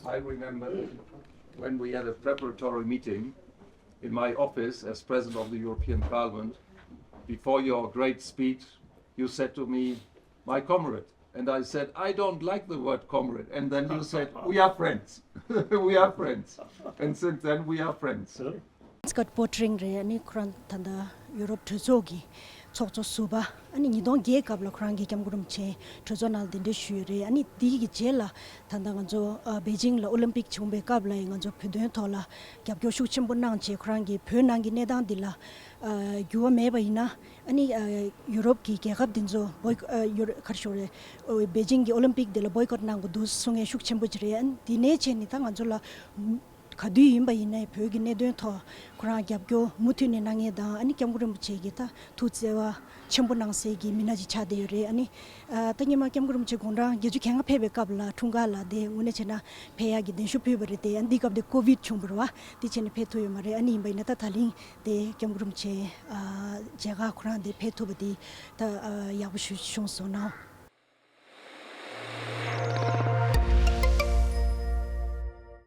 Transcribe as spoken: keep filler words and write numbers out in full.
I remember when we had a preparatory meeting in my office as President of the European Parliament, before your great speech, you said to me, "My comrade." And I said, "I don't like the word comrade." And then you said, "We are friends." We are friends. And since then, we are friends. Scott Pöttering རེད། ཨ་ནི་ཁོ་རང་ད་ལྟ་ཡུ་རོབ་གྲོས་ཚོགས་ཀྱི་ཚོགས་གཙོ་ཟུར་པ། ཨ་ནི་ཉིས་སྟོང་བརྒྱད་སྐབས་ལ་ཁོ་རང་གིས་སྐྱབས་མགོན་རིན་པོ་ཆེ་གྲོས་ཚོགས་ནང་ལ་གདན་འདྲེན་ཞུས་ཡོད་རེད། ཨ་ནི་དེའི་གི་རྗེས་ལ་ད་ལྟ་ང་ཚོ་ཨ་པེ་ཅིང་ལ་ཨོ་ལིམ་པིག་བྱུང་བའི་སྐབས་ལ་ཡང་ང་ཚོ་བོད་དོན་ཐོག་ལ་རྒྱབ་སྐྱོར་ཤུགས་ཆེན་པོ་གནང་བྱས། ཁོ་རང་གིས་བོད་ནང་གི་གནས་སྟངས་འདི་ལ་ཨ་འགྱུར་བ་མེད་པ་ཡིན་ན། ཨ་ནི་ཨ་ཡུ་རོབ་ཀྱི་རྒྱལ་ཁབ་འདི་ཚོ་བོའི་ཨ་ཡུ་རོ་ག་རེ་ཞུ་དགོས་རེད། ཨོ་པེ་ཅིང་གི་ཨོ་ལིམ་པིག་འདི་ལ་བོའི་ཀོཊ་གནང་དགོས་འདུག་གསུང་མཁན་ཤུགས་ཆེན་པོ་ཅིག་རེད། ཨ་ནི་འདི་ནས་བྱས་ནས་ད་ང་ཚོ་ལ་ག་དུས་ཡིན་པ་ཡིན་ནའི་བོད་ཀྱི་གནད་དོན་ཐོག་ཁོ་རང་རྒྱབ་སྐྱོར་མུ་མཐུད་ནས་གནང་མཁན་དང་། ཨ་ནི་སྐྱབས་མགོན་རིན་པོ་ཆེ་གིས་ད་ཐུགས་བརྩེ་བ་ཆེན་པོ་གནང་སའི་གི་མི་སྣ་ཅིག་ཆགས་བསྡད་ཡོད་རེད། ཨ་ནི་ཨ་ད་སྔོན་མ་སྐྱབས་མགོན་རིན་པོ་ཆེ་དགུང་གྲངས་བརྒྱད་ཅུ་གྱ་ལྔ་ཕེབས་པའི་སྐབས་ལ་འཁྲུངས་སྐར་ལ་དེ་དངོས་གནས་བྱས་ན་ཕེབས་ཡག་གི་གདན་ཞུ་ཕུལ་བ་རེད་དེ། ཨ་ནི་འདི་སྐབས་དེ་ཀོ་བིད་བྱུང་བ་རེད་བ། དེ་བྱས་ནས་ཕེབས་ཐུབ་ཡོད་མ་རེད། ཨ་ནི་ཡིན་པ་ཡིན་ན་ད་ད་ལན་དེ་སྐྱབས་མགོན་རིན་པོ་ཆེ་ཨ་མཇལ་ཁ་ཁོ་རང་དེ་ཕེབས་ཐུབ་པ་དེ་ད་ཨ་ཡག་པོ་ཞིག་བྱུང་སོང་ན།